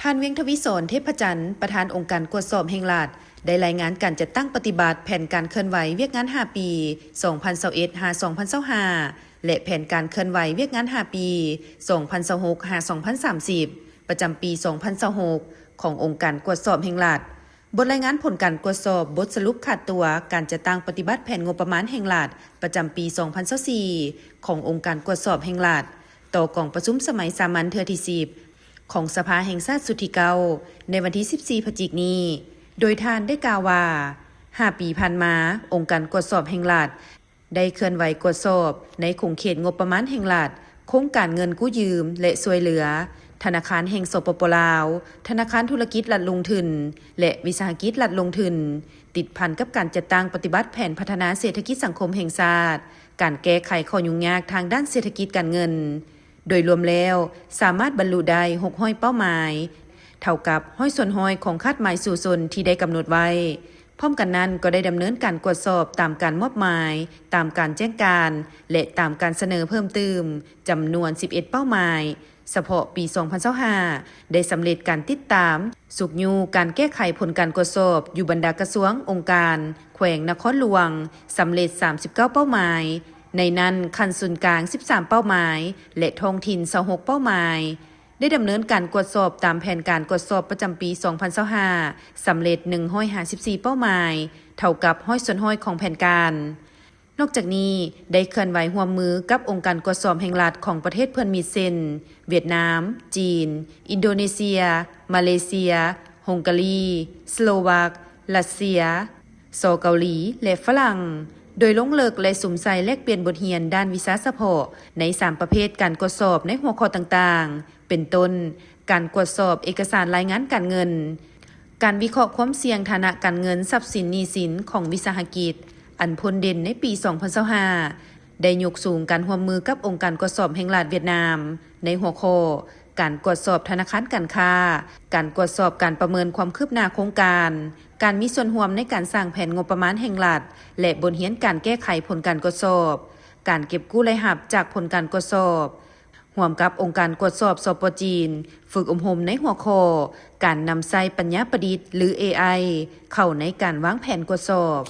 ທ່ານ ວຽງທະວີສອນ ເທບພະຈັນ ປະທານອົງການກວດສອບແຫ່ງລັດ ໄດ້ລາຍງານການຈັດຕັ້ງປະຕິບັດແຜນການເຄື່ອນໄຫວວຽກງານຫ້າປີ ສອງພັນຊາວເອັດ ຫາ ສອງພັນຊາວຫ້າ ແລະ ແຜນການເຄື່ອນໄຫວວຽກງານຫ້າປີ ສອງພັນຊາວຫົກ ຫາ ສອງພັນສາມສິບ ປະຈຳປີ ສອງພັນຊາວຫົກ ຂອງອົງການກວດສອບແຫ່ງລັດ, ບົດລາຍງານຜົນການກວດສອບ, ບົດສະຫຼຸບຂາດຕົວການຈັດຕັ້ງປະຕິບັດແຜນງົບປະມານແຫ່ງລັດ ປະຈຳປີ ສອງພັນຊາວສີ່ ຂອງອົງການກວດສອບແຫ່ງລັດ ຕໍ່ກອງປະຊຸມສະໄໝສາມັນເທື່ອທີສິບ ຂອງສະພາແຫ່ງຊາດຊຸດທີເກົ້າ ໃນວັນທີສິບສີ່ ພະຈິກນີ້, ໂດຍທ່ານໄດ້ກ່າວວ່າ ຫ້າປີຜ່ານມາ, ອົງການກວດສອບແຫ່ງລັດ ໄດ້ເຄື່ອນໄຫວກວດສອບໃນຂົງເຂດງົບປະມານແຫ່ງລັດ, ໂຄງການເງິນກູ້ຢືມ ແລະ ຊ່ວຍເຫຼືອ, ທະນາຄານແຫ່ງ ສປປ ລາວ, ທະນາຄານທຸລະກິດລັດລົງທຶນ ແລະ ວິສາຫະກິດລັດລົງທຶນ, ຕິດພັນກັບການຈັດຕັ້ງປະຕິບັດແຜນພັດທະນາເສດຖະກິດສັງຄົມແຫ່ງຊາດ, ການແກ້ໄຂຂໍ້ຫຍຸ້ງຍາກທາງດ້ານເສດຖະກິດການເງິນ. ໂດຍລວມແລ້ວ, ສາມາດບັນລຸໄດ້ ຫົກຮ້ອຍ ເປົ້າໝາຍ, ເທົ່າກັບ ຮ້ອຍສ່ວນຮ້ອຍ ຂອງຄາດໝາຍສູ້ຊົນທີ່ໄດ້ກຳນົດໄວ້. ພ້ອມກັນນັ້ນ, ກໍໄດ້ດຳເນີນການກວດສອບຕາມການມອບໝາຍ, ຕາມການແຈ້ງການ ແລະ ຕາມການສະເໜີເພີ່ມຕື່ມ ຈຳນວນ ສິບເອັດ ເປົ້າໝາຍ. ສະເພາະປີ ສອງພັນຊາວຫ້າ ໄດ້ສຳເລັດການຕິດຕາມ, ຊຸກຍູ້ການແກ້ໄຂຜົນການກວດສອບຢູ່ບັນດາກະຊວງ, ອົງການ, ແຂວງ, ນະຄອນຫຼວງ ສຳເລັດ ສາມສິບເກົ້າ ເປົ້າໝາຍ, ໃນນັ້ນຂັ້ນສູນກາງ ສິບສາມ ເປົ້າໝາຍ ແລະ ທ້ອງຖິ່ນ ຊາວຫົກ ເປົ້າໝາຍ. ໄດ້ດຳເນີນການກວດສອບຕາມແຜນການກວດສອບປະຈຳປີ ສອງພັນຊາວຫ້າ ສຳເລັດ ໜຶ່ງຮ້ອຍຫ້າສິບສີ່ ເປົ້າໝາຍ, ເທົ່າກັບ ຮ້ອຍສ່ວນຮ້ອຍ ຂອງແຜນການ. ນອກຈາກນີ້, ໄດ້ເຄື່ອນໄຫວຮ່ວມມືກັບອົງການກວດສອບແຫ່ງລັດຂອງປະເທດເພື່ອນມິດ ເຊັ່ນ ຫວຽດນາມ, ຈີນ, ອິນໂດເນເຊຍ, ມາເລເຊຍ, ຮົງກາຣີ, ສະໂລວັກ, ຣັດເຊຍ, ສ ເກົາຫຼີ ແລະ ຝຣັ່ງ, ໂດຍລົງເລິກ ແລະ ສຸມໃສ່ແລກປ່ຽນບົດຮຽນດ້ານວິຊາສະເພາະໃນສາມປະເພດການກວດສອບໃນຫົວຂໍ້ຕ່າງໆ ເປັນຕົ້ນ ການກວດສອບເອກະສານລາຍງານການເງິນ, ການວິເຄາະຄວາມສ່ຽງຖານະການເງິນ, ຊັບສິນ, ໜີ້ສິນຂອງວິສາຫະກິດ ອັນພົ້ນເດັ່ນໃນປີ ສອງພັນຊາວຫ້າ ໄດ້ຍົກສູງການຮ່ວມມືກັບອົງການກວດສອບແຫ່ງລັດຫວຽດນາມ ໃນຫົວຂໍ້ ການກວດສອບທະນາຄານການຄ້າ, ການກວດສອບການປະເມີນຄວາມຄືບໜ້າໂຄງການ, ການມີສ່ວນຮ່ວມໃນການສ້າງແຜນງົບປະມານແຫ່ງລັດ ແລະ ບົດຮຽນການແກ້ໄຂຜົນການກວດສອບ, ການເກັບກູ້ລາຍຮັບຈາກຜົນການກວດສອບ, ຮ່ວມກັບອົງການກວດສອບ ສປ ຈີນ ຝຶກອົບຮົມໃນຫົວຂໍ້ ການນຳໃຊ້ປັນຍາປະດິດ ຫຼື ເອໄອ ເຂົ້າໃນການວາງແຜນກວດສອບ.